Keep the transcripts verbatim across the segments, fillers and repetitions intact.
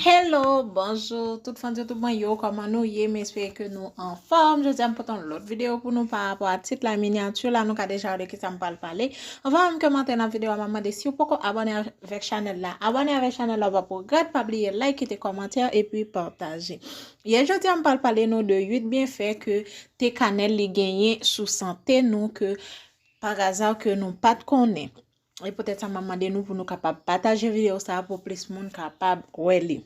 Hello, bonjou tout fan YouTube mwen yo, kòman nou ye? M espere ke nou anfòm. Jodi a m pote yon lòt videyo pou nou pa rapò a tit la, minyati la, nou ka deja wè de kisa m pral pale. Anvan menm ke m antre nan videyo a, m ap mande si w poko abòne avèk chanèl la, abòne avèk chanèl la, w p ap regrèt, pa bliye like, kite kòmantè epi pataje. Yè jodi a m pral pale nou de uit byenfè ke te kanèl li genyen sou sante nou ke pa aza ke nou pa t konnen. E poutèt sa m ap mande nou pou nou kapab pataje videyo sa a pou plis moun kapab wè li.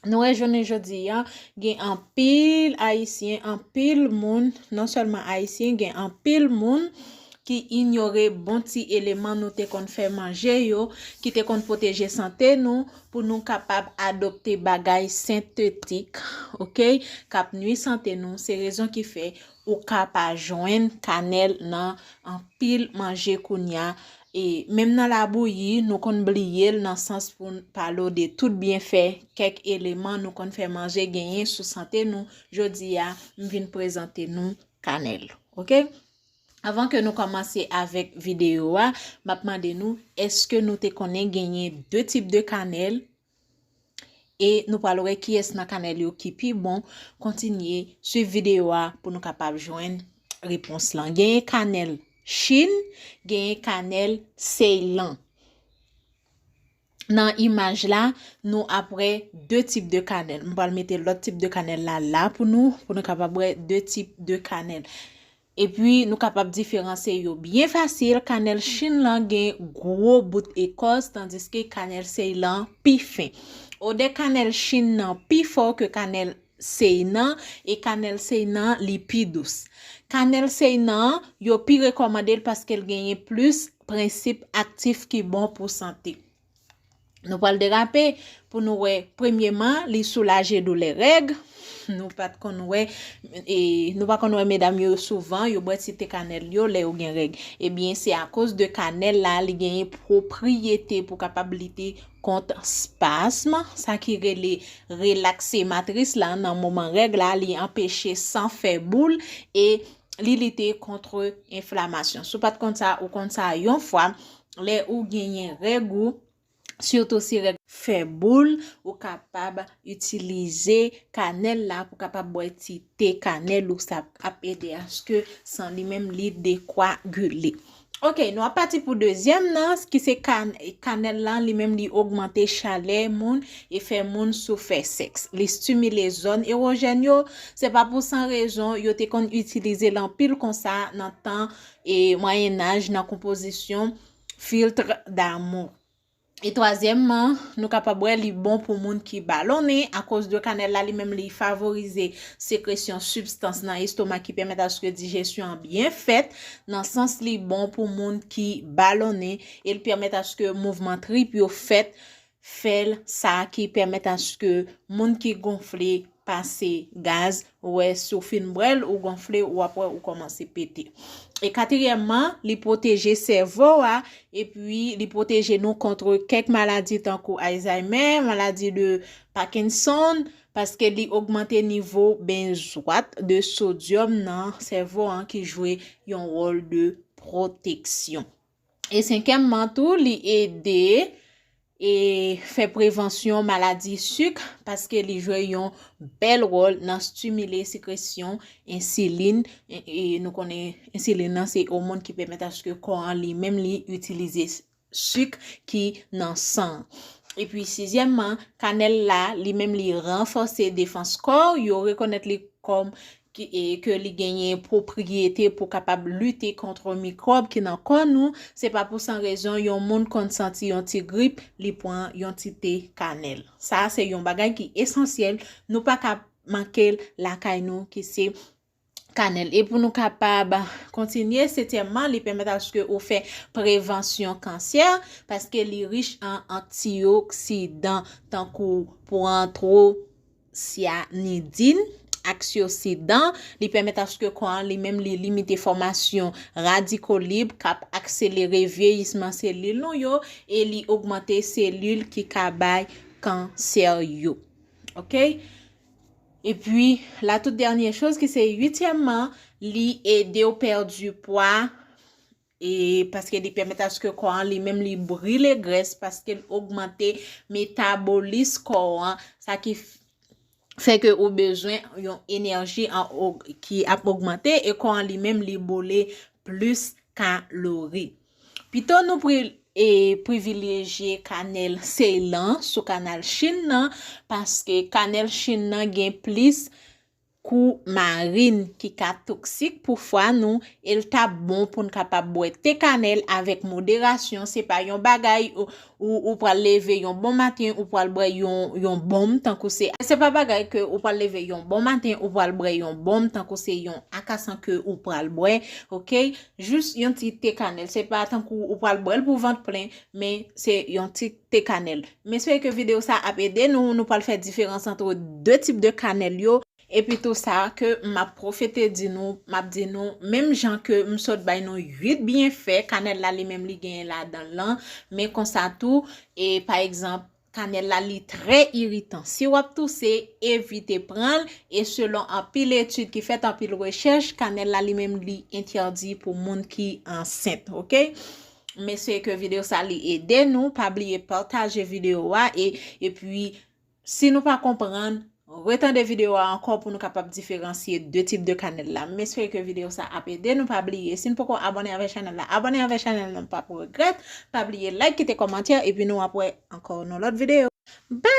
Nou wè jounen jodi a, gen anpil Ayisyen, anpil moun, non sèlman Ayisyen, gen anpil moun ki inyore bon ti eleman nou te konn fè manje yo, ki te konn pwoteje sante nou, pou nou kapab adopte bagay sentetik, oke, k ap nwi sante nou. Se rezon ki fè ou ka pa jwenn kanèl nan anpil manje kounye a. E menm nan labouyi, nou konn bliye l nan sans pou n pale w de tout byenfè kèk eleman nou konn fè manje genyen sou sante nou. Jodi a, m vin prezante nou kanèl, oke? Anvan ke nou kòmanse avèk videyo a, m ap mande nou, èske nou te konnen genyen de tip de kanèl? E nou pral wè kiyès nan kanèl yo ki pi bon. Kontinye swiv videyo a pou nou kapab jwenn repons lan. Genyen kanèl Chin, genyen kanèl Seylan. Nan imaj la, nou ap wè de tip de kanèl. M pral mete lòt tip de kanèl la la pou nou, pou nou kapab wè de tip de kanèl. Epi, nou kapab diferansye yo byen fasil. Kanèl Chin lan gen gwo bout ekòs, tandiske kanèl Seylan pi fen. Odè kanèl Chin nan pi fò ke kanèl Seylan, e kanèl Seylan li pi dous. Kanèl Seylan, yo pi rekòmande l paske l genyen plis prensip aktif ki bon pou sante. Nou pral derape pou nou wè, premyeman, li soulaje doulè règ. Nou pa t konn wè, e, nou pa konn wè medam yo souvan, yo bwè ti te kanèl yo lè yo gen règ. Ebyen, se akoz de kanèl la, li genyen pwopriyete pou kapab lite kont spasm, sa ki rele relakse matris la nan moman règ la, li anpeche san fè boul e li lite kont enflamasyon. Si w pa t konn sa, ou konn sa yon fwa, lè ou genyen règ ou, sitou si règ fè boul, ou kapab itilize kanèl la pou kapab bwè ti te kanèl ou, sa ap ede aske san li menm li dekwagile. Oke, nou ap pati pou dezyèm nan, ki se kan-, kanèl lan, li menm li ogmante chalè moun e fè moun soufè sèks. Li stimile zòn ewojèn yo, se pa pou san rezon yo te konn itilize l anpil konsa nan tan e Mwayen Aj nan konpozisyon filtre d'amour. E twazyèmman, nou kapab wè li bon pou moun ki balonnen, akoz de kanèl la, li menm li favorize sekresyon sibstans nan estoma ki pèmèt aske dijesyon an byen fèt, nan sans li bon pou moun ki balonnen, e l pèmèt aske mouvman trip yo fèt, fè l, sa ki pèmèt aske moun ki gonfle pase gaz, ou wè si w fin bwè l, ou gonfle, ou ap wè ou kòmanse pete. E katriyèmman, li pwoteje sèvo a, epi li pwoteje nou kont kèk maladi tankou Alzheimer, maladi de Parkinson, paske li ogmante nivo benzwat de sodyòm nan sèvo an ki jwe yon wòl de pwoteksyon. E senkyèmman tou, li ede e fè prevansyon maladi sik, paske li jwe yon bèl wòl nan stimile sekresyon ensilin. E, e nou konnen ensilin nan se òmòn ki pèmèt aske kò an li menm li itilize sik ki nan san. Epi sizyèmman, kanèl la, li menm li ranfòse defans kò, yo rekonèt li kòm ki, e, ke li genyen pwopriyete pou kapab lite kont mikwòb ki nan kò nou. Se pa pou san rezon yon moun konn santi yon ti grip, li pran yon ti te kanèl. Sa a se yon bagay ki esansyèl, nou pa ka manke l lakay nou, ki se kanèl. E pou nou kapab kontinye, setyèmman, li pèmèt aske ou fè prevansyon kansè, paske li rich an antioksidan, tankou pwantwo syanidin, antioksidan, li pèmèt aske kò an li menm li limite fòmasyon radiko lib k ap akselere vyeyisman selil nou yo e li ogmante selil ki ka bay kansè yo. Oke? Epi, la tout dènye choz ki se uityèmman, li ede w pèdi pwa, e paske li pèmèt aske kò an li menm li brile grès, paske l ogmante metabolis kò an, sa ki fè ke ou bezwen yon enèji an og- ki ap ogmante e kò an li menm li boule plis kalori. Pito nou pri e privileje kanèl Seylan sou kanèl Chin nan, paske kanèl Chin nan gen plis koumarin ki ka toksik pou fwa nou, e l ta bon pou n kapab bwè te kanèl avèk moderasyon. Se pa yon bagay ou, ou, ou pral leve yon bon maten, ou pral bwè yon, yon bonm tankou se, se pa bagay ke ou pral leve yon bon maten, ou pral bwè yon bonm tankou se yon akasan ke ou pral bwè, oke? Jis yon ti te kanèl. Se pa tankou ou pral bwè l pou vant plen, men se yon ti te kanèl. M espere ke videyo sa ap ede nou. Nou pral fè diferans ant de tip de kanèl yo. Epi tou sa ke m ap pwofite di nou, m ap di nou, menm jan ke m sot bay nou uit byenfè, kanèl la li menm li genyen ladan l lan, men konsa tou, e pa egzanp, kanèl la li trè iritan. Si w ap touse, evite pran l, e selon anpil etid ki fèt, anpil rechèch, kanèl la li menm li entèdi pou moun ki ansent, oke? M espere ke videyo sa li ede nou. Pa bliye pataje videyo a e, epi si nou pa konprann, retande videyo a ankò pou nou kapab diferansye de tip de kanèl la. M espere ke videyo sa ap ede nou. Pa bliye, si n poko abòne avèk chanèl la, abòne avèk chanèl la, n ap regrèt. Pa bliye like, kite kòmantè, epi nou ap wè ankò nan lòt videyo. Bye!